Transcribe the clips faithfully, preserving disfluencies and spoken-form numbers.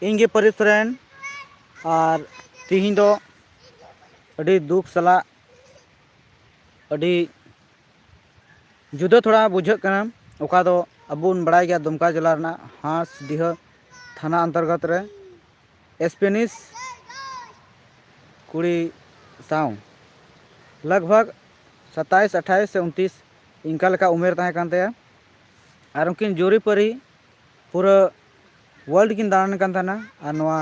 ᱤᱧ ᱜᱮ ᱯᱟᱹᱨᱤᱥ ᱥᱚᱨᱮᱱ᱾ ᱟᱨ ᱛᱤᱦᱤᱧ ᱫᱚ ᱟᱹᱰᱤ ᱫᱩᱠ ᱥᱟᱞᱟᱜ, ᱟᱹᱰᱤ ᱡᱩᱫᱟᱹ ᱛᱷᱚᱲᱟ ᱵᱩᱡᱷᱟᱹᱜ ᱠᱟᱱᱟ᱾ ᱚᱠᱟ ᱫᱚ ᱟᱵᱚ ᱵᱚᱱ ᱵᱟᱲᱟᱭ ᱜᱮᱭᱟ, ᱫᱩᱢᱠᱟ ᱡᱮᱞᱟ ᱨᱮᱱᱟᱜ ᱦᱟᱸᱥᱰᱤᱦᱟᱹ ᱛᱷᱟᱱᱟ ᱚᱱᱛᱚᱨᱜᱚᱛ ᱨᱮ ᱥᱯᱮᱱᱤᱥ ᱠᱩᱲᱤ ᱥᱟᱶ ᱞᱟᱜᱽ ᱵᱷᱟᱜᱽ ᱥᱟᱛᱟᱭᱤᱥ, ᱟᱴᱷᱟᱭᱤᱥ ᱥᱮ ᱩᱱᱛᱤᱥ ᱤᱱᱠᱟ ᱞᱮᱠᱟ ᱩᱢᱮᱨ ᱛᱟᱦᱮᱸ ᱠᱟᱱ ᱛᱟᱭᱟ᱾ ᱟᱨ ᱩᱱᱠᱤᱱ ᱡᱩᱨᱤᱯᱟᱹᱨᱤ ᱯᱩᱨᱟᱹ ᱣᱟᱨᱞᱰ ᱠᱤᱱ ᱫᱟᱬᱟᱱ ᱠᱟᱱ ᱛᱟᱦᱮᱱᱟ᱾ ᱟᱨ ᱱᱚᱣᱟ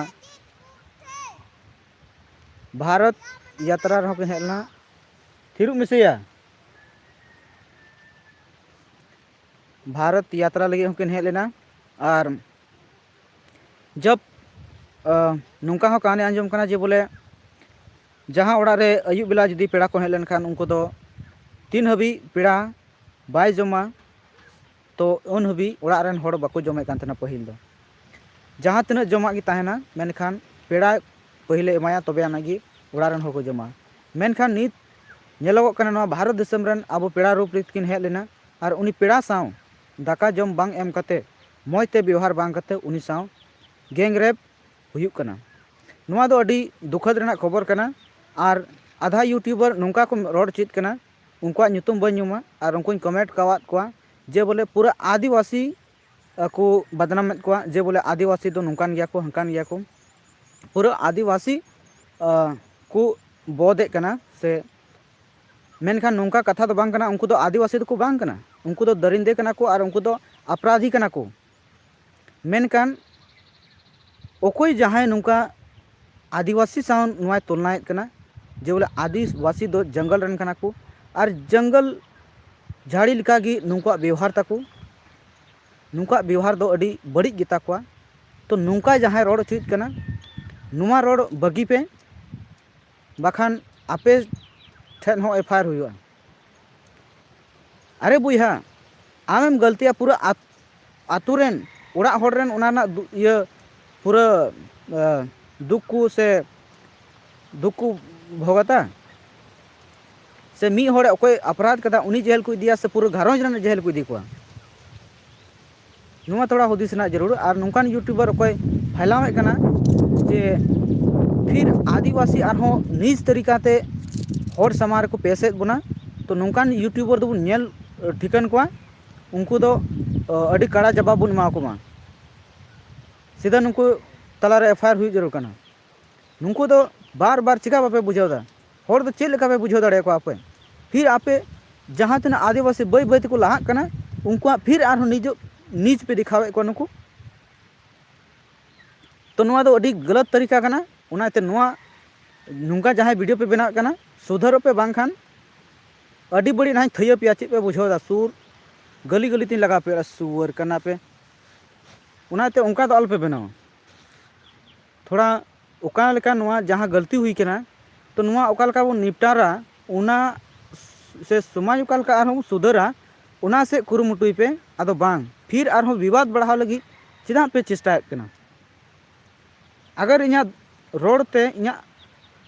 ᱵᱷᱟᱨᱚᱛ ᱭᱟᱛᱨᱟ ᱨᱮᱦᱚᱸ ᱠᱤᱱ ᱦᱮᱡ ᱞᱮᱱᱟ᱾ ᱛᱷᱤᱨᱚᱜ ᱢᱮᱥᱮᱭᱟ᱾ ᱵᱷᱟᱨᱚᱛ ᱭᱟᱛᱨᱟ ᱞᱟᱹᱜᱤᱫ ᱦᱚᱸᱠᱤᱱ ᱦᱮᱡ ᱞᱮᱱᱟ᱾ ᱟᱨ ᱡᱚᱵ ᱱᱚᱝᱠᱟ ᱦᱚᱸ ᱠᱟᱹᱦᱱᱤ ᱟᱸᱡᱚᱢ ᱠᱟᱱᱟ ᱡᱮ ᱵᱚᱞᱮ ᱡᱟᱦᱟᱸ ᱚᱲᱟᱜ ᱨᱮ ᱟᱹᱭᱩᱵ ᱵᱮᱞᱟ ᱡᱩᱫᱤ ᱯᱮᱲᱟ ᱠᱚ ᱦᱮᱡ ᱞᱮᱱᱠᱷᱟᱱ, ᱩᱱᱠᱩ ᱫᱚ ᱛᱤᱱ ᱦᱟᱹᱵᱤᱡ ᱯᱮᱲᱟ ᱵᱟᱭ ᱡᱚᱢᱟ, ᱛᱚ ᱩᱱ ᱦᱟᱹᱵᱤᱡ ᱚᱲᱟᱜ ᱨᱮᱱ ᱦᱚᱲ ᱵᱟᱠᱚ ᱡᱚᱢᱮᱫ ᱠᱟᱱ ᱛᱟᱦᱮᱱᱟ ᱯᱟᱹᱦᱤᱞ ᱫᱚ᱾ ᱡᱟᱦᱟᱸ ᱛᱤᱱᱟᱹᱜ ᱡᱚᱢᱟᱜ ᱜᱮ ᱛᱟᱦᱮᱱᱟ, ᱢᱮᱱᱠᱷᱟᱱ ᱯᱮᱲᱟ ᱯᱟᱹᱦᱤᱞᱮ ᱮᱢᱟᱭᱟ, ᱛᱚᱵᱮ ᱟᱱᱟᱜ ᱜᱮ ᱚᱲᱟᱜ ᱨᱮᱱ ᱦᱚᱲ ᱠᱚ ᱡᱚᱢᱟ᱾ ᱢᱮᱱᱠᱷᱟᱱ ᱱᱤᱛ ᱧᱮᱞᱚᱜᱚᱜ ᱠᱟᱱᱟ, ᱱᱚᱣᱟ ᱵᱷᱟᱨᱚᱛ ᱫᱤᱥᱚᱢ ᱨᱮᱱ ᱟᱵᱚ ᱯᱮᱲᱟ ᱨᱩᱯ ᱨᱮᱠᱤᱱ ᱦᱮᱡ ᱞᱮᱱᱟ, ᱟᱨ ᱩᱱᱤ ᱯᱮᱲᱟ ᱥᱟᱶ ᱫᱟᱠᱟ ᱡᱚᱢ ᱵᱟᱝ ᱮᱢ ᱠᱟᱛᱮ, ᱢᱚᱡᱽ ᱛᱮ ᱵᱮᱣᱦᱟᱨ ᱵᱟᱝ ᱠᱟᱛᱮ ᱩᱱᱤ ᱥᱟᱶ ᱜᱮᱝ ᱨᱮᱯ ᱦᱩᱭᱩᱜ ᱠᱟᱱᱟ᱾ ᱱᱚᱣᱟ ᱫᱚ ᱟᱹᱰᱤ ᱫᱩᱠᱷᱟᱹᱛ ᱨᱮᱱᱟᱜ ᱠᱷᱚᱵᱚᱨ ᱠᱟᱱᱟ᱾ ᱟᱨ ᱟᱫᱷᱟ ᱭᱩᱴᱩᱵᱟᱨ ᱱᱚᱝᱠᱟ ᱠᱚ ᱨᱚᱲ ᱦᱚᱪᱚᱭᱮᱫ ᱠᱟᱱᱟ, ᱩᱱᱠᱩᱣᱟᱜ ᱧᱩᱛᱩᱢ ᱵᱟᱹᱧ ᱧᱩᱢᱟ, ᱟᱨ ᱩᱱᱠᱩᱧ ᱠᱚᱢᱮᱱᱴ ᱠᱟᱣᱟᱫ ᱠᱚᱣᱟ ᱡᱮ ᱵᱚᱞᱮ ᱯᱩᱨᱟᱹ ᱟᱹᱫᱤᱵᱟᱹᱥᱤ ᱠᱚ ᱵᱟᱫᱱᱟᱢᱮᱫ ᱠᱚᱣᱟ ᱡᱮ ᱵᱚᱞᱮ ᱟᱹᱫᱤᱵᱟᱹᱥᱤ ᱫᱚ ᱱᱚᱝᱠᱟᱱ ᱜᱮᱭᱟ ᱠᱚ, ᱦᱟᱝᱠᱟᱱ ᱜᱮᱭᱟ ᱠᱚ, ᱯᱩᱨᱟᱹ ᱟᱹᱫᱤᱵᱟᱹᱥᱤ ᱠᱚ ᱵᱚᱫᱮᱫ ᱠᱟᱱᱟ ᱥᱮ᱾ ᱢᱮᱱᱠᱷᱟᱱ ᱱᱚᱝᱠᱟ ᱠᱟᱛᱷᱟ ᱫᱚ ᱵᱟᱝ ᱠᱟᱱᱟ, ᱩᱱᱠᱩ ᱫᱚ ᱟᱹᱫᱤᱵᱟᱹᱥᱤ ᱫᱚᱠᱚ ᱵᱟᱝ ᱠᱟᱱᱟ, ᱩᱱᱠᱩ ᱫᱚ ᱫᱟᱹᱨᱤᱱᱫᱮ ᱠᱟᱱᱟ ᱠᱚ ᱟᱨ ᱩᱱᱠᱩ ᱫᱚ ᱟᱯᱨᱟᱫᱷᱤ ᱠᱟᱱᱟ ᱠᱚ᱾ ᱢᱮᱱᱠᱷᱟᱱ ᱚᱠᱚᱭ ᱡᱟᱦᱟᱸᱭ ᱱᱚᱝᱠᱟ ᱟᱹᱫᱤᱵᱟᱹᱥᱤ ᱥᱟᱶ ᱱᱚᱣᱟᱭ ᱛᱩᱞᱱᱟᱭᱮᱫ ᱠᱟᱱᱟ ᱡᱮ ᱵᱚᱞᱮ ᱟᱹᱫᱤᱵᱟᱹᱥᱤ ᱫᱚ ᱡᱚᱝᱜᱚᱞ ᱨᱮᱱ ᱠᱟᱱᱟ ᱠᱚ ᱟᱨ ᱡᱚᱝᱜᱚᱞ ᱡᱷᱟᱹᱲᱤ ᱞᱮᱠᱟᱜᱮ ᱱᱩᱠᱩᱣᱟᱜ ᱵᱮᱣᱦᱟᱨ ᱛᱟᱠᱚ, ᱱᱩᱠᱩᱣᱟᱜ ᱵᱮᱣᱦᱟᱨ ᱫᱚ ᱟᱹᱰᱤ ᱵᱟᱹᱲᱤᱡ ᱜᱮᱛᱟ ᱠᱚᱣᱟ᱾ ᱛᱚ ᱱᱚᱝᱠᱟ ᱡᱟᱦᱟᱸᱭ ᱨᱚᱲ ᱦᱚᱪᱚᱭᱮᱫ ᱠᱟᱱᱟ, ᱱᱚᱣᱟ ᱨᱚᱲ ᱵᱟᱹᱜᱤ ᱯᱮ, ᱵᱟᱠᱷᱟᱱ ᱟᱯᱮ ᱴᱷᱮᱱ ᱦᱚᱸ ᱮᱯᱷ ᱟᱭ ᱟᱨ ᱦᱩᱭᱩᱜᱼᱟ᱾ ᱟᱨᱮ ᱵᱚᱭᱦᱟ, ᱟᱢᱮᱢ ᱜᱟᱹᱞᱛᱤᱭᱟ, ᱯᱩᱨᱟᱹ ᱟᱛ- ᱟᱛᱳ ᱨᱮᱱ, ᱚᱲᱟᱜ ᱦᱚᱲ ᱨᱮᱱ ᱚᱱᱟ ᱨᱮᱱᱟᱜ ᱫᱩ- ᱤᱭᱟᱹ ᱯᱩᱨᱟᱹ ᱫᱩᱠ ᱠᱚ ᱥᱮ ᱫᱩᱠ ᱠᱚ ᱵᱷᱚᱜᱟᱛᱟ, ᱥᱮ ᱢᱤᱫ ᱦᱚᱲᱮ ᱚᱠᱚᱭ ᱟᱯᱨᱟᱫᱷ ᱠᱟᱫᱟ ᱩᱱᱤ ᱡᱮᱦᱮᱞ ᱠᱚ ᱤᱫᱤᱭᱟ ᱥᱮ ᱯᱩᱨᱟᱹ ᱜᱷᱟᱨᱚᱸᱡᱽ ᱨᱮᱱ ᱡᱮᱦᱮᱞ ᱠᱚ ᱤᱫᱤ ᱠᱚᱣᱟ? ᱱᱚᱣᱟ ᱛᱷᱚᱲᱟ ᱦᱩᱫᱤᱥ ᱨᱮᱱᱟᱜ ᱡᱟᱹᱨᱩᱲ᱾ ᱟᱨ ᱱᱚᱝᱠᱟᱱ ᱭᱩᱴᱩᱵᱟᱨ ᱚᱠᱚᱭ ᱯᱷᱟᱭᱞᱟᱣᱮᱫ ᱠᱟᱱᱟ ᱡᱮ ᱯᱷᱤᱨ ᱟᱹᱫᱤᱵᱟᱹᱥᱤ ᱟᱨᱦᱚᱸ ᱱᱤᱡᱽ ᱛᱟᱹᱨᱤᱠᱟ ᱛᱮ ᱦᱚᱲ ᱥᱟᱢᱟᱝ ᱨᱮᱠᱚ ᱯᱮᱥᱮᱫ ᱵᱚᱱᱟ᱾ ᱛᱚ ᱱᱚᱝᱠᱟᱱ YouTuber ᱫᱚᱵᱚᱱ ᱧᱮᱞ ᱴᱷᱤᱠᱟᱹᱱ ᱠᱚᱣᱟ, ᱩᱱᱠᱩ ᱫᱚ ᱟᱹᱰᱤ ᱠᱟᱲᱟ ᱡᱟᱵᱟᱵ ᱵᱚᱱ ᱮᱢᱟ ᱠᱚᱢᱟ᱾ ᱥᱤᱫᱷᱟᱹ ᱱᱩᱠᱩ ᱛᱟᱞᱟᱨᱮ FIR ᱦᱩᱭᱩᱜ ᱡᱟᱹᱨᱩᱲ ᱠᱟᱱᱟ᱾ ᱱᱩᱠᱩ ᱫᱚ ᱵᱟᱨ ᱵᱟᱨ ᱪᱮᱠᱟ ᱵᱟᱯᱮ ᱵᱩᱡᱷᱟᱹᱣ ᱮᱫᱟ? ᱦᱚᱲ ᱫᱚ ᱪᱮᱫ ᱞᱮᱠᱟ ᱯᱮ ᱵᱩᱡᱷᱟᱹᱣ ᱫᱟᱲᱮᱭᱟᱠᱚᱣᱟ ᱟᱯᱮ? ᱯᱷᱤᱨ ᱟᱯᱮ ᱡᱟᱦᱟᱸ ᱛᱤᱱᱟᱹᱜ ᱟᱹᱫᱤᱵᱟᱹᱥᱤ ᱵᱟᱹᱭ ᱵᱟᱹᱭ ᱛᱮᱠᱚ ᱞᱟᱦᱟᱜ ᱠᱟᱱᱟ, ᱩᱱᱠᱩᱣᱟᱜ ᱯᱷᱤᱨ ᱟᱨᱦᱚᱸ ᱱᱤᱡ ᱱᱤᱡᱽ ᱯᱮ ᱫᱮᱠᱷᱟᱣᱮᱫ ᱠᱚᱣᱟ ᱱᱩᱠᱩ᱾ ᱛᱚ ᱱᱚᱣᱟ ᱫᱚ ᱟᱹᱰᱤ ᱜᱟᱞᱟᱛ ᱛᱟᱹᱨᱤᱠᱟ ᱠᱟᱱᱟ᱾ ᱚᱱᱟᱛᱮ ᱱᱚᱣᱟ ᱱᱚᱝᱠᱟ ᱡᱟᱦᱟᱸᱭ video ᱯᱮ ᱵᱮᱱᱟᱣᱮᱫ ᱠᱟᱱᱟ, ᱥᱩᱫᱷᱟᱹᱨᱚᱜ ᱯᱮ, ᱵᱟᱝᱠᱷᱟᱱ ᱟᱹᱰᱤ ᱵᱟᱹᱲᱤᱡ ᱱᱟᱦᱟᱧ ᱛᱷᱟᱹᱭᱟᱹ ᱯᱮᱭᱟ᱾ ᱪᱮᱫ ᱯᱮ ᱵᱩᱡᱷᱟᱹᱣ ᱮᱫᱟ? ᱥᱩᱨ ᱜᱟᱹᱞᱤ ᱜᱟᱹᱞᱤ ᱛᱤᱧ ᱞᱟᱜᱟᱣ ᱯᱮᱭᱟ, ᱥᱩᱣᱟᱹᱨ ᱠᱟᱱᱟ ᱯᱮ᱾ ᱚᱱᱟᱛᱮ ᱚᱱᱠᱟ ᱫᱚ ᱟᱞᱚᱯᱮ ᱵᱮᱱᱟᱣᱟ᱾ ᱛᱷᱚᱲᱟ ᱚᱠᱟ ᱞᱮᱠᱟ ᱱᱚᱣᱟ ᱡᱟᱦᱟᱸ ᱜᱟᱹᱞᱛᱤ ᱦᱩᱭ ᱠᱟᱱᱟ, ᱛᱚ ᱱᱚᱣᱟ ᱚᱠᱟ ᱞᱮᱠᱟ ᱵᱚᱱ ᱱᱤᱯᱴᱟᱨᱟ, ᱚᱱᱟ ᱥᱮ ᱥᱚᱢᱟᱡᱽ ᱚᱠᱟ ᱞᱮᱠᱟ ᱟᱨᱦᱚᱸ ᱵᱚᱱ ᱥᱩᱫᱷᱟᱹᱨᱟ, ᱚᱱᱟ ᱥᱮᱫ ᱠᱩᱨᱩᱢᱩᱴᱩᱭ ᱯᱮ᱾ ᱟᱫᱚ ᱵᱟᱝ, ᱯᱷᱤᱨ ᱟᱨᱦᱚᱸ ᱵᱤᱵᱟᱫ ᱵᱟᱲᱦᱟᱣ ᱞᱟᱹᱜᱤᱫ ᱪᱮᱫᱟᱜ ᱯᱮ ᱪᱮᱥᱴᱟᱭᱮᱫ ᱠᱟᱱᱟ? ᱟᱜᱟᱨ ᱤᱧᱟᱹᱜ ᱨᱚᱲ ᱛᱮ, ᱤᱧᱟᱹᱜ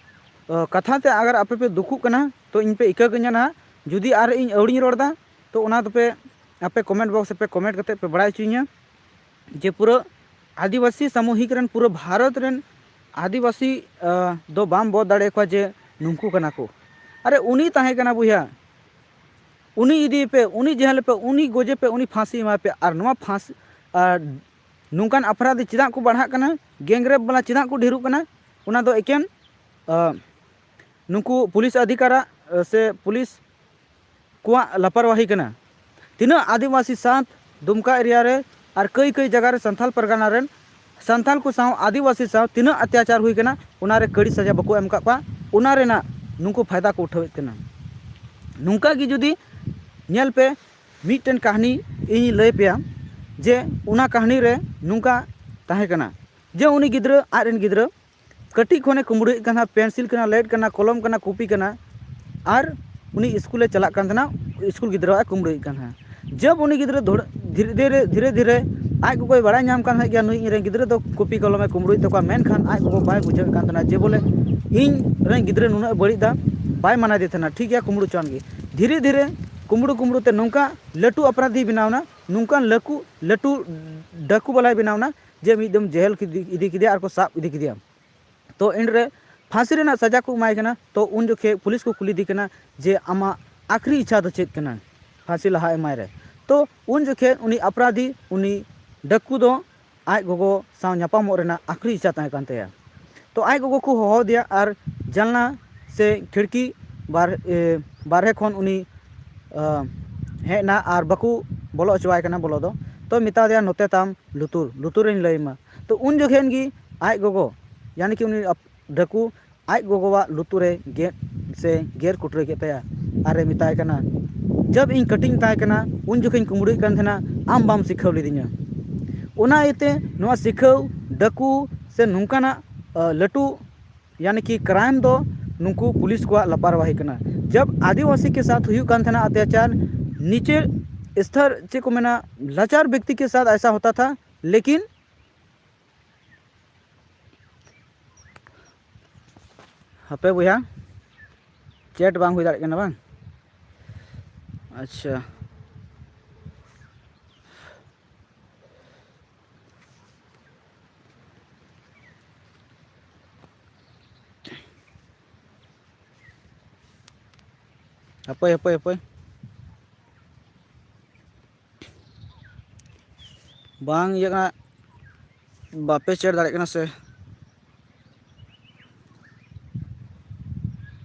ᱠᱟᱛᱷᱟ ᱛᱮ ᱟᱜᱟᱨ ᱟᱯᱮ ᱯᱮ ᱫᱩᱠᱩᱜ ᱠᱟᱱᱟ, ᱛᱚ ᱤᱧ ᱯᱮ ᱤᱠᱟᱹ ᱠᱟᱹᱧᱟ ᱱᱟᱦᱟᱜ᱾ ᱡᱩᱫᱤ ᱟᱨ ᱤᱧ ᱟᱹᱣᱲᱤᱧ ᱨᱚᱲ ᱮᱫᱟ, ᱛᱚ ᱚᱱᱟ ᱫᱚᱯᱮ ᱟᱯᱮ comment box ᱨᱮᱯᱮ comment ᱠᱟᱛᱮ ᱯᱮ ᱵᱟᱲᱟᱭ ᱦᱚᱪᱚᱧᱟ ᱡᱮ ᱯᱩᱨᱟᱹ ᱟᱹᱫᱤᱵᱟᱹᱥᱤ ᱥᱟᱢᱩᱦᱤᱠ ᱨᱮᱱ, ᱯᱩᱨᱟᱹ ᱵᱷᱟᱨᱚᱛ ᱨᱮᱱ ᱟᱹᱫᱤᱵᱟᱹᱥᱤ ᱫᱚ ᱵᱟᱢ ᱵᱚᱫ ᱫᱟᱲᱮᱭᱟᱠᱚᱣᱟ ᱡᱮ ᱱᱩᱝᱠᱩ ᱠᱟᱱᱟ ᱠᱚ᱾ ᱟᱨᱮ ᱩᱱᱤ ᱛᱟᱦᱮᱸ ᱠᱟᱱᱟ ᱵᱚᱭᱦᱟ, ᱩᱱᱤ ᱤᱫᱤᱭᱮᱯᱮ, ᱩᱱᱤ ᱡᱮᱦᱮᱞ ᱯᱮ, ᱩᱱᱤ ᱜᱚᱡᱮᱯᱮ, ᱩᱱᱤ ᱯᱷᱟᱸᱥᱤ ᱮᱢᱟᱭ ᱯᱮ᱾ ᱟᱨ ᱱᱚᱣᱟ ᱯᱷᱟᱸᱥ ᱟᱨ ᱱᱚᱝᱠᱟᱱ ᱚᱯᱨᱟᱫᱷᱤ ᱪᱮᱫᱟᱜ ᱠᱚ ᱵᱟᱲᱦᱟᱜ ᱠᱟᱱᱟ, gang rape ᱵᱟᱞᱟ ᱪᱮᱫᱟᱜ ᱠᱚ ᱰᱷᱮᱨᱚᱜ ᱠᱟᱱᱟ, ᱚᱱᱟ ᱫᱚ ᱮᱠᱮᱱ ᱱᱩᱠᱩ ᱯᱩᱞᱤᱥ ᱚᱫᱷᱤᱠᱟᱨᱟᱜ ᱥᱮ ᱯᱩᱞᱤᱥ ᱠᱚᱣᱟᱜ ᱞᱟᱯᱟᱨᱣᱟᱦᱤ ᱠᱟᱱᱟ᱾ ᱛᱤᱱᱟᱹᱜ ᱟᱹᱫᱤᱵᱟᱹᱥᱤ ᱥᱟᱶ ᱫᱩᱢᱠᱟ area ᱨᱮ ᱟᱨ ᱠᱟᱹᱭ ᱠᱟᱹᱭ ᱡᱟᱭᱜᱟ ᱨᱮ ᱥᱟᱱᱛᱟᱞ ᱯᱟᱨᱜᱟᱱᱟ ᱨᱮᱱ ᱥᱟᱱᱛᱟᱞ ᱠᱚ ᱥᱟᱶ ᱟᱹᱫᱤᱵᱟᱹᱥᱤ ᱥᱟᱶ ᱛᱤᱱᱟᱹᱜ ᱚᱛᱛᱟᱪᱟᱨ ᱦᱩᱭ ᱠᱟᱱᱟ, ᱚᱱᱟ ᱨᱮ ᱠᱟᱹᱲᱤ ᱥᱟᱡᱟ ᱵᱟᱠᱚ ᱮᱢ ᱟᱠᱟᱫ ᱠᱚᱣᱟ᱾ ᱚᱱᱟ ᱨᱮᱱᱟᱜ ᱱᱩᱠᱩ ᱯᱷᱟᱭᱫᱟ ᱠᱚ ᱩᱴᱷᱟᱹᱣᱮᱫ ᱠᱟᱱᱟ᱾ ᱱᱚᱝᱠᱟ ᱜᱮ ᱡᱩᱫᱤ ᱧᱮᱞ ᱯᱮ, ᱢᱤᱫᱴᱮᱱ ᱠᱟᱹᱦᱱᱤ ᱤᱧ ᱞᱟᱹᱭ ᱯᱮᱭᱟ ᱡᱮ ᱚᱱᱟ ᱠᱟᱹᱦᱱᱤ ᱨᱮ ᱱᱚᱝᱠᱟ ᱛᱟᱦᱮᱸ ᱠᱟᱱᱟ ᱡᱮ ᱩᱱᱤ ᱜᱤᱫᱽᱨᱟᱹ, ᱟᱡ ᱨᱮᱱ ᱜᱤᱫᱽᱨᱟᱹ ᱠᱟᱹᱴᱤᱡ ᱠᱷᱚᱱᱮ ᱠᱩᱢᱵᱽᱲᱩᱭᱮᱫ ᱠᱟᱱ ᱛᱟᱦᱮᱱᱟ, pencil ᱠᱟᱱᱟ, lead ᱠᱟᱱᱟ, ᱠᱚᱞᱚᱢ ᱠᱟᱱᱟ, ᱠᱚᱯᱤ ᱠᱟᱱᱟ, ᱟᱨ ᱩᱱᱤ ᱥᱠᱩᱞᱮ ᱪᱟᱞᱟᱜ ᱠᱟᱱ ᱛᱟᱦᱮᱱᱟ, ᱥᱠᱩᱞ ᱜᱤᱫᱽᱨᱟᱹᱣᱟᱜ ᱮ ᱠᱩᱢᱵᱽᱲᱩᱭᱮᱫ ᱠᱟᱱ ᱛᱟᱦᱮᱱᱟ᱾ ᱡᱟᱵ ᱩᱱᱤ ᱜᱤᱫᱽᱨᱟᱹ ᱫᱷᱚᱲ-, ᱫᱷᱤᱨᱮ ᱫᱷᱤᱨᱮ, ᱫᱷᱤᱨᱮ ᱫᱷᱤᱨᱮ ᱟᱡ ᱜᱚᱜᱚᱭ ᱵᱟᱲᱟᱭ ᱧᱟᱢ ᱠᱟᱱ ᱛᱟᱦᱮᱸᱫ ᱜᱮᱭᱟ, ᱱᱩᱭ ᱤᱧᱨᱮᱱ ᱜᱤᱫᱽᱨᱟᱹ ᱫᱚ ᱠᱚᱯᱤ ᱠᱚᱞᱚᱢᱮ ᱠᱩᱢᱵᱽᱲᱩᱭᱮᱫ ᱛᱟᱠᱚᱣᱟ, ᱢᱮᱱᱠᱷᱟᱱ ᱟᱡ ᱜᱚᱜᱚ ᱵᱟᱭ ᱵᱩᱡᱷᱟᱹᱣᱮᱫ ᱠᱟᱱ ᱛᱟᱦᱮᱱᱟ ᱡᱮ ᱵᱚᱞᱮ ᱤᱧ ᱨᱮᱱ ᱜᱤᱫᱽᱨᱟᱹ ᱱᱩᱱᱟᱹᱜ ᱮ ᱵᱟᱹᱲᱤᱡ ᱫᱟ, ᱵᱟᱭ ᱢᱟᱱᱟᱭᱮᱫᱮ ᱛᱟᱦᱮᱱᱟ, ᱴᱷᱤᱠ ᱜᱮᱭᱟ, ᱠᱩᱢᱵᱽᱲᱩ ᱦᱚᱪᱚᱣᱟᱱ ᱜᱮ᱾ ᱫᱷᱤᱨᱮ ᱫᱷᱤᱨᱮ ᱠᱩᱢᱵᱽᱲᱩ ᱠᱩᱢᱵᱽᱲᱩ ᱛᱮ ᱱᱚᱝᱠᱟ ᱞᱟᱹᱴᱩ ᱚᱯᱨᱟᱫᱷᱤ ᱵᱮᱱᱟᱣᱱᱟ, ᱱᱚᱝᱠᱟᱱ ᱞᱟᱹᱠᱩ-, ᱞᱟᱹᱴᱩ ᱰᱟᱹᱠᱩ ᱵᱟᱞᱟᱭ ᱵᱮᱱᱟᱣᱱᱟ ᱡᱮ ᱢᱤᱫ ᱫᱚᱢ ᱡᱮᱦᱮᱞ ᱤᱫᱤ ᱠᱮᱫᱮᱭᱟ ᱟᱨ ᱠᱚ ᱥᱟᱵ ᱤᱫᱤ ᱠᱮᱫᱮᱭᱟ᱾ ᱛᱚ ᱮᱱᱨᱮ ᱯᱷᱟᱸᱥᱤ ᱨᱮᱱᱟᱜ ᱥᱟᱡᱟ ᱠᱚ ᱮᱢᱟᱭ ᱠᱟᱱᱟ᱾ ᱛᱚ ᱩᱱ ᱡᱚᱠᱷᱮᱡ ᱯᱩᱞᱤᱥ ᱠᱚ ᱠᱩᱞᱤ ᱤᱫᱤ ᱠᱟᱱᱟ ᱡᱮ ᱟᱢᱟᱜ ᱟᱠᱷᱨᱤ ᱤᱪᱪᱷᱟ ᱫᱚ ᱪᱮᱫ ᱠᱟᱱᱟ ᱯᱷᱟᱸᱥᱤ ᱞᱟᱦᱟ ᱮᱢᱟᱭ ᱨᱮ᱾ ᱛᱚ ᱩᱱ ᱡᱚᱠᱷᱮᱡ ᱩᱱᱤ ᱟᱯᱨᱟᱫᱷᱤ, ᱩᱱᱤ ᱰᱟᱹᱠᱩ ᱫᱚ ᱟᱡ ᱜᱚᱜᱚ ᱥᱟᱶ ᱧᱟᱯᱟᱢᱚᱜ ᱨᱮᱱᱟᱜ ᱟᱠᱷᱨᱤ ᱤᱪᱪᱷᱟ ᱛᱟᱦᱮᱸ ᱠᱟᱱ ᱛᱟᱭᱟ᱾ ᱛᱚ ᱟᱡ ᱜᱚᱜᱚ ᱠᱚ ᱦᱚᱦᱚ ᱟᱫᱮᱭᱟ ᱟᱨ ᱡᱟᱱᱞᱟ ᱥᱮ ᱠᱷᱤᱲᱠᱤ ᱵᱟᱨ-, ᱮ, ᱵᱟᱨᱦᱮ ᱠᱷᱚᱱ ᱩᱱᱤ, ᱟ, ᱦᱮᱡ ᱮᱱᱟ ᱟᱨ ᱵᱟᱠᱚ ᱵᱚᱞᱚ ᱦᱚᱪᱚᱣᱟᱭ ᱠᱟᱱᱟ ᱵᱚᱞᱚ ᱫᱚ᱾ ᱛᱚ ᱢᱮᱛᱟ ᱫᱮᱭᱟ, "ᱱᱚᱛᱮ ᱛᱟᱢ ᱞᱩᱛᱩᱨ, ᱞᱩᱛᱩᱨᱤᱧ ᱞᱟᱹᱭ ᱟᱢᱟ᱾" ᱛᱚ ᱩᱱ ᱡᱚᱠᱷᱮᱱ ᱜᱮ ᱟᱡ ᱜᱚᱜᱚ, ᱭᱟᱱᱤ ᱠᱤ ᱩᱱᱤ ᱟᱯ-, ᱰᱟᱹᱠᱩ ᱟᱡ ᱜᱚᱜᱚᱣᱟᱜ ᱞᱩᱛᱩᱨ ᱨᱮ ᱜᱮᱫ ᱥᱮ ᱜᱮᱨ ᱠᱩᱴᱨᱟᱹ ᱠᱮᱫ ᱛᱟᱭᱟ ᱟᱨᱮ ᱢᱮᱛᱟᱭ ᱠᱟᱱᱟ, "ᱡᱟᱵ ᱤᱧ ᱠᱟᱹᱴᱤᱡ ᱤᱧ ᱛᱟᱦᱮᱸ ᱠᱟᱱᱟ, ᱩᱱ ᱡᱚᱠᱷᱮᱡ ᱤᱧ ᱠᱩᱢᱵᱽᱲᱩᱭᱮᱫ ᱠᱟᱱ ᱛᱟᱦᱮᱱᱟ, ᱟᱢ ᱵᱟᱢ ᱥᱤᱠᱷᱟᱹᱣ ᱞᱤᱫᱤᱧᱟ᱾" ᱚᱱᱟ ᱤᱭᱟᱹᱛᱮ ᱱᱚᱣᱟ ᱥᱤᱠᱷᱟᱹᱣ, ᱰᱟᱹᱠᱩ ᱥᱮ ᱱᱚᱝᱠᱟᱱᱟᱜ, ᱟ, ᱞᱟᱹᱴᱩ ᱭᱟᱱᱤ ᱠᱤ crime ᱫᱚ ᱱᱩᱠᱩ ᱯᱩᱞᱤᱥ ᱠᱚᱣᱟᱜ ᱞᱟᱯᱟᱨᱣᱟᱦᱤ ᱠᱟᱱᱟ᱾ ᱡᱟᱵ ᱟᱹᱫᱤᱵᱟᱹᱥᱤ ᱠᱮ ᱥᱟᱛᱷ ᱦᱩᱭᱩᱜ ᱠᱟᱱ ᱛᱟᱦᱮᱱᱟ ᱚᱛᱛᱟᱪᱟᱨ, ᱱᱤᱪᱮ ᱥᱛᱚᱨ, ᱪᱮᱫ ᱠᱚ ᱢᱮᱱᱟ, ᱞᱟᱪᱟᱨ ᱵᱮᱠᱛᱤ ᱠᱮ ᱥᱟᱛᱷ ᱟᱭᱥᱟ ᱦᱳᱛᱟ ᱛᱷᱟ, ᱞᱮᱠᱤᱱ ᱦᱟᱯᱮ ᱵᱚᱭᱦᱟ, chat ᱵᱟᱝ ᱦᱩᱭ ᱫᱟᱲᱮᱭᱟᱜ ᱠᱟᱱᱟ ᱵᱟᱝ? ᱟᱪᱪᱷᱟ᱾ ᱦᱟᱯᱳᱭ, ᱦᱟᱯᱳᱭ, ᱦᱟᱯᱳᱭ᱾ ᱵᱟᱝ ᱤᱭᱟᱹᱜ ᱠᱟᱱᱟ, ᱵᱟᱯᱮ chat ᱫᱟᱲᱮᱭᱟᱜ ᱠᱟᱱᱟ ᱥᱮ?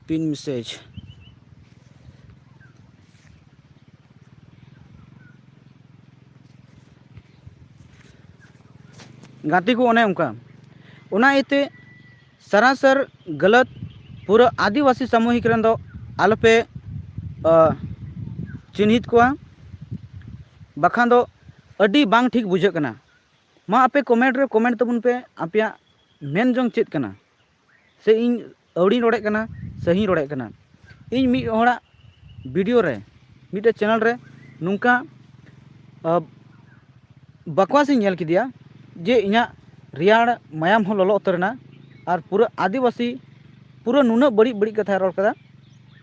Pin message᱾ ᱜᱟᱛᱮ ᱠᱚ, ᱚᱱᱮ ᱚᱱᱠᱟ, ᱚᱱᱟ ᱤᱭᱟᱹᱛᱮ ᱥᱟᱨᱟᱥᱟᱨ ᱜᱟᱞᱟᱛ ᱯᱩᱨᱟᱹ ᱟᱹᱫᱤᱵᱟᱹᱥᱤ ᱥᱟᱢᱩᱦᱤᱠ ᱨᱮᱱ ᱫᱚ ᱟᱞᱚᱯᱮ, ᱟ, ᱪᱤᱱᱦᱤᱛ ᱠᱚᱣᱟ, ᱵᱟᱠᱷᱟᱱ ᱫᱚ ᱟᱹᱰᱤ ᱵᱟᱝ ᱴᱷᱤᱠ ᱵᱩᱡᱷᱟᱹᱜ ᱠᱟᱱᱟ᱾ ᱢᱟ ᱟᱯᱮ comment ᱨᱮ comment ᱛᱟᱵᱚᱱ ᱯᱮ, ᱟᱯᱮᱭᱟᱜ ᱢᱮᱱ ᱡᱚᱝ ᱪᱮᱫ ᱠᱟᱱᱟ? ᱥᱮ ᱤᱧ ᱟᱹᱣᱲᱤᱧ ᱨᱚᱲᱮᱫ ᱠᱟᱱᱟ, ᱥᱟᱹᱦᱤᱧ ᱨᱚᱲᱮᱫ ᱠᱟᱱᱟ? ᱤᱧ ᱢᱤᱫ ᱦᱚᱲᱟᱜ video ᱨᱮ, ᱢᱤᱫᱴᱮᱡ channel ᱨᱮ ᱱᱚᱝᱠᱟ, ᱟ, ᱵᱟᱠᱣᱟᱥ ᱤᱧ ᱧᱮᱞ ᱠᱮᱫᱮᱭᱟ ᱡᱮ ᱤᱧᱟᱹᱜ ᱨᱮᱭᱟᱲ ᱢᱟᱭᱟᱢ ᱦᱚᱸ ᱞᱚᱞᱚ ᱩᱛᱟᱹᱨ ᱮᱱᱟ, ᱟᱨ ᱯᱩᱨᱟᱹ ᱟᱹᱫᱤᱵᱟᱹᱥᱤ, ᱯᱩᱨᱟᱹ ᱱᱩᱱᱟᱹᱜ ᱵᱟᱹᱲᱤᱡ ᱵᱟᱹᱲᱤᱡ ᱠᱟᱛᱷᱟᱭ ᱨᱚᱲ ᱠᱮᱫᱟ,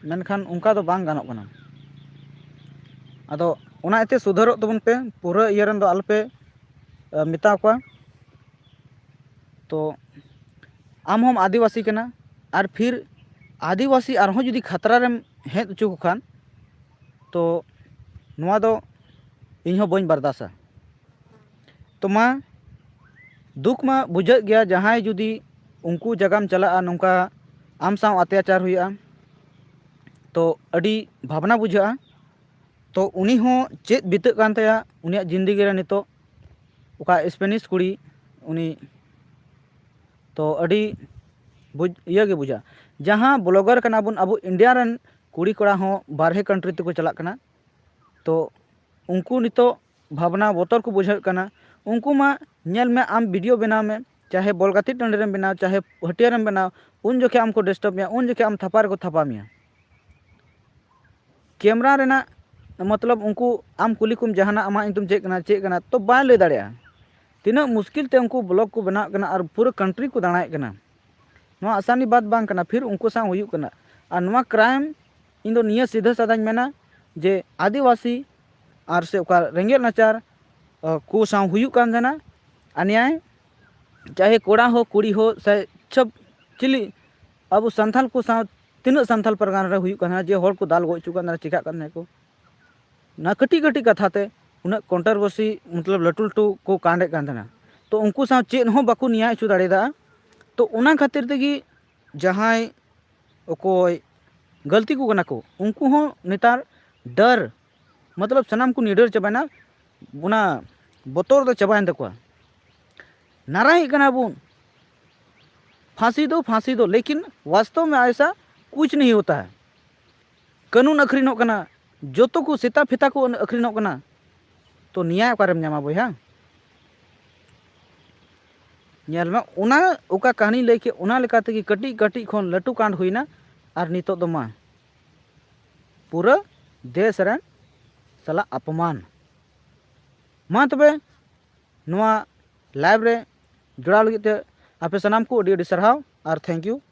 ᱢᱮᱱᱠᱷᱟᱱ ᱚᱱᱠᱟ ᱫᱚ ᱵᱟᱝ ᱜᱟᱱᱚᱜ ᱠᱟᱱᱟ᱾ ᱟᱫᱚ ᱚᱱᱟ ᱤᱭᱟᱹᱛᱮ ᱥᱩᱫᱷᱟᱹᱨᱚᱜ ᱛᱟᱵᱚᱱ ᱯᱮ, ᱯᱩᱨᱟᱹ ᱤᱭᱟᱹ ᱨᱮᱱ ᱫᱚ ᱟᱞᱚᱯᱮ, ᱟ, ᱢᱮᱛᱟ ᱠᱚᱣᱟ᱾ ᱛᱚ ᱟᱢ ᱦᱚᱸᱢ ᱟᱹᱫᱤᱵᱟᱹᱥᱤ ᱠᱟᱱᱟ, ᱟᱨ ᱯᱷᱤᱨ ᱟᱹᱫᱤᱵᱟᱹᱥᱤ ᱟᱨᱦᱚᱸ ᱡᱩᱫᱤ ᱠᱷᱟᱛᱨᱟ ᱨᱮᱢ ᱦᱮᱡ ᱦᱚᱪᱚ ᱠᱚ ᱠᱷᱟᱱ, ᱛᱚ ᱱᱚᱣᱟ ᱫᱚ ᱤᱧ ᱦᱚᱸ ᱵᱟᱹᱧ ᱵᱟᱨᱫᱟᱥᱟ᱾ ᱛᱚ ᱢᱟ, ᱫᱩᱠ ᱢᱟ ᱵᱩᱡᱷᱟᱹᱜ ᱜᱮᱭᱟ, ᱡᱟᱦᱟᱸᱭ ᱡᱩᱫᱤ ᱩᱱᱠᱩ ᱡᱟᱭᱜᱟᱢ ᱪᱟᱞᱟᱜᱼᱟ, ᱱᱚᱝᱠᱟ ᱟᱢ ᱥᱟᱶ ᱚᱛᱛᱟᱪᱟᱨ ᱦᱩᱭᱩᱜᱼᱟ, ᱛᱚ ᱟᱹᱰᱤ ᱵᱷᱟᱵᱽᱱᱟ ᱵᱩᱡᱷᱟᱹᱜᱼᱟ᱾ ᱛᱚ ᱩᱱᱤ ᱦᱚᱸ ᱪᱮᱫ ᱵᱤᱛᱟᱹᱜ ᱠᱟᱱ ᱛᱟᱭᱟ ᱩᱱᱤᱭᱟᱜ ᱡᱤᱱᱫᱮᱜᱤ ᱨᱮ ᱱᱤᱛᱚᱜ, ᱚᱠᱟ ᱥᱯᱮᱱᱤᱥ ᱠᱩᱲᱤ ᱩᱱᱤ, ᱛᱚ ᱟᱹᱰᱤ ᱵᱩᱡᱽ-, ᱤᱭᱟᱹ ᱜᱮ ᱵᱩᱡᱷᱟᱹᱜᱼᱟ᱾ ᱡᱟᱦᱟᱸ ᱵᱞᱚᱜᱟᱨ ᱠᱟᱱᱟ ᱵᱚᱱ ᱟᱵᱚ ᱤᱱᱰᱤᱭᱟ ᱨᱮᱱ ᱠᱩᱲᱤ ᱠᱚᱲᱟ ᱦᱚᱸ ᱵᱟᱨᱦᱮ ᱠᱟᱱᱴᱨᱤ ᱛᱮᱠᱚ ᱪᱟᱞᱟᱜ ᱠᱟᱱᱟ, ᱛᱚ ᱩᱱᱠᱩ ᱱᱤᱛᱚᱜ ᱵᱷᱟᱵᱽᱱᱟ ᱵᱚᱛᱚᱨ ᱠᱚ ᱵᱩᱡᱷᱟᱹᱣᱮᱫ ᱠᱟᱱᱟ᱾ ᱩᱱᱠᱩ ᱢᱟ ᱧᱮᱞ ᱢᱮ, ᱟᱢ ᱵᱷᱤᱰᱤᱭᱳ ᱵᱮᱱᱟᱣ ᱢᱮ, ᱪᱟᱦᱮ ᱵᱚᱞ ᱜᱟᱛᱮᱜ ᱴᱟᱺᱰᱤ ᱨᱮᱢ ᱵᱮᱱᱟᱣ, ᱪᱟᱦᱮ ᱦᱟᱹᱴᱭᱟᱹ ᱨᱮᱢ ᱵᱮᱱᱟᱣ, ᱩᱱ ᱡᱚᱠᱷᱮᱡ ᱟᱢ ᱠᱚ ᱰᱤᱥᱴᱟᱵᱽ ᱢᱮᱭᱟ, ᱩᱱ ᱡᱚᱠᱷᱮᱡ ᱟᱢ ᱛᱷᱟᱯᱟ ᱨᱮᱠᱚ ᱛᱷᱟᱯᱟ ᱢᱮᱭᱟ᱾ ᱠᱮᱢᱨᱟ ᱨᱮᱱᱟᱜ ᱢᱚᱛᱞᱚᱵ, ᱩᱱᱠᱩ ᱟᱢ ᱠᱩᱞᱤ ᱠᱚᱢ ᱡᱟᱦᱟᱱᱟᱜ, ᱟᱢᱟᱜ ᱧᱩᱛᱩᱢ ᱪᱮᱫ ᱠᱟᱱᱟ, ᱪᱮᱫ ᱠᱟᱱᱟ, ᱛᱚ ᱵᱟᱭ ᱞᱟᱹᱭ ᱫᱟᱲᱮᱭᱟᱜᱼᱟ᱾ ᱛᱤᱱᱟᱹᱜ ᱢᱩᱥᱠᱤᱞ ᱛᱮ ᱩᱱᱠᱩ ᱵᱞᱚᱜ ᱠᱚ ᱵᱮᱱᱟᱣᱮᱫ ᱠᱟᱱᱟ ᱟᱨ ᱯᱩᱨᱟᱹ ᱠᱟᱱᱴᱨᱤ ᱠᱚ ᱫᱟᱬᱟᱭᱮᱫ ᱠᱟᱱᱟ᱾ ᱱᱚᱣᱟ ᱟᱥᱟᱱᱤ ᱵᱟᱛ ᱵᱟᱝ ᱠᱟᱱᱟ, ᱯᱷᱤᱨ ᱩᱱᱠᱩ ᱥᱟᱶ ᱦᱩᱭᱩᱜ ᱠᱟᱱᱟ᱾ ᱟᱨ ᱱᱚᱣᱟ ᱠᱨᱟᱭᱤᱢ, ᱤᱧ ᱫᱚ ᱱᱤᱭᱟᱹ ᱥᱤᱫᱷᱟᱹ ᱥᱟᱫᱷᱟᱧ ᱢᱮᱱᱟ ᱡᱮ ᱟᱹᱫᱤᱵᱟᱹᱥᱤ ᱟᱨ ᱥᱮ ᱚᱠᱟ ᱨᱮᱸᱜᱮᱡ ᱱᱟᱪᱟᱨ, ᱟ, ᱠᱚ ᱥᱟᱶ ᱦᱩᱭᱩᱜ ᱠᱟᱱ ᱛᱟᱦᱮᱱᱟ ᱚᱱᱱᱭᱟᱭ, ᱪᱟᱦᱮ ᱠᱚᱲᱟ ᱦᱳ, ᱠᱩᱲᱤ ᱦᱳ, ᱥᱮ ᱪᱷᱟᱹᱵ-, ᱪᱤᱞᱤ ᱟᱵᱚ ᱥᱟᱱᱛᱟᱞ ᱠᱚ ᱥᱟᱶ ᱛᱤᱱᱟᱹᱜ ᱥᱟᱱᱛᱟᱞ ᱯᱟᱨᱜᱟᱱᱟ ᱨᱮ ᱦᱩᱭᱩᱜ ᱠᱟᱱ ᱛᱟᱦᱮᱱᱟ, ᱡᱮ ᱦᱚᱲ ᱠᱚ ᱫᱟᱞ ᱜᱚᱡ ᱦᱚᱪᱚ ᱠᱟᱱ ᱛᱟᱦᱮᱱᱟ, ᱪᱤᱠᱟᱜ ᱠᱟᱱ ᱛᱟᱦᱮᱱᱟ ᱠᱚ, ᱚᱱᱟ ᱠᱟᱹᱴᱤᱡ ᱠᱟᱹᱴᱤᱡ ᱠᱟᱛᱷᱟ ᱛᱮ ᱩᱱᱟᱹᱜ ᱠᱚᱱᱴᱨᱳᱵᱷᱟᱨᱥᱤ, ᱢᱚᱛᱞᱚᱵ ᱞᱟᱹᱴᱩ ᱞᱟᱹᱴᱩ ᱠᱚ ᱠᱟᱸᱰᱮᱫ ᱠᱟᱱ ᱛᱟᱦᱮᱱᱟ᱾ ᱛᱚ ᱩᱱᱠᱩ ᱥᱟᱶ ᱪᱮᱫ ᱦᱚᱸ ᱵᱟᱠᱚ ᱱᱮᱭᱟᱭ ᱦᱚᱪᱚ ᱫᱟᱲᱮᱭᱟᱫᱟ᱾ ᱛᱚ ᱚᱱᱟ ᱠᱷᱟᱹᱛᱤᱨ ᱛᱮᱜᱮ ᱡᱟᱦᱟᱸᱭ ᱚᱠᱚᱭ ᱜᱟᱹᱞᱛᱤ ᱠᱚ ᱠᱟᱱᱟ ᱠᱚ, ᱩᱱᱠᱩ ᱦᱚᱸ ᱱᱮᱛᱟᱨ ᱰᱟᱨ, ᱢᱚᱛᱞᱚᱵ ᱥᱟᱱᱟᱢ ᱠᱚ ᱱᱤᱰᱟᱹᱨ ᱪᱟᱵᱟᱭᱮᱱᱟ, ᱚᱱᱟ ᱵᱚᱛᱚᱨ ᱫᱚ ᱪᱟᱵᱟᱭᱮᱱ ᱛᱟᱠᱚᱣᱟ᱾ ᱱᱟᱨᱟᱭᱮᱫ ᱠᱟᱱᱟ ᱵᱚᱱ, ᱯᱷᱟᱸᱥᱤ ᱫᱚ, ᱯᱷᱟᱸᱥᱤ ᱫᱚ, ᱞᱮᱠᱤᱱ ᱵᱟᱥᱛᱚᱵ ᱢᱮ ᱟᱭᱥᱟ ᱠᱩᱪ ᱱᱟᱦᱤ ᱦᱳᱛᱟ ᱦᱟᱭ᱾ ᱠᱟᱹᱱᱩᱱ ᱟᱹᱠᱷᱨᱤᱧᱚᱜ ᱠᱟᱱᱟ, ᱡᱚᱛᱚ ᱠᱚ ᱥᱮᱛᱟ ᱯᱷᱮᱛᱟ ᱠᱚ ᱟᱹᱠᱷᱨᱤᱧᱚᱜ ᱠᱟᱱᱟ᱾ ᱛᱚ ᱱᱮᱭᱟᱭ ᱚᱠᱟᱨᱮᱢ ᱧᱟᱢᱟ ᱵᱚᱭᱦᱟ? ᱧᱮᱞ ᱢᱮ, ᱚᱱᱟ ᱚᱠᱟ ᱠᱟᱹᱦᱱᱤᱧ ᱞᱟᱹᱭ ᱠᱮᱫ, ᱚᱱᱟ ᱞᱮᱠᱟ ᱛᱮᱜᱮ ᱠᱟᱹᱴᱤᱡ ᱠᱟᱹᱴᱤᱡ ᱠᱷᱚᱱ ᱞᱟᱹᱴᱩ ᱠᱟᱱᱰ ᱦᱩᱭᱱᱟ, ᱟᱨ ᱱᱤᱛᱚᱜ ᱫᱚ ᱢᱟ ᱯᱩᱨᱟᱹ ᱫᱮᱥ ᱨᱮᱱ ᱥᱟᱞᱟᱜ ᱟᱯᱚᱢᱟᱱ᱾ ᱢᱟ ᱛᱚᱵᱮ, ᱱᱚᱣᱟ ᱞᱟᱭᱤᱵᱷ ᱨᱮ ᱡᱚᱲᱟᱣ ᱞᱟᱹᱜᱤᱫ ᱛᱮ ᱟᱯᱮ ᱥᱟᱱᱟᱢ ᱠᱚ ᱟᱹᱰᱤ ᱟᱹᱰᱤ ᱥᱟᱨᱦᱟᱣ ᱟᱨ thank you᱾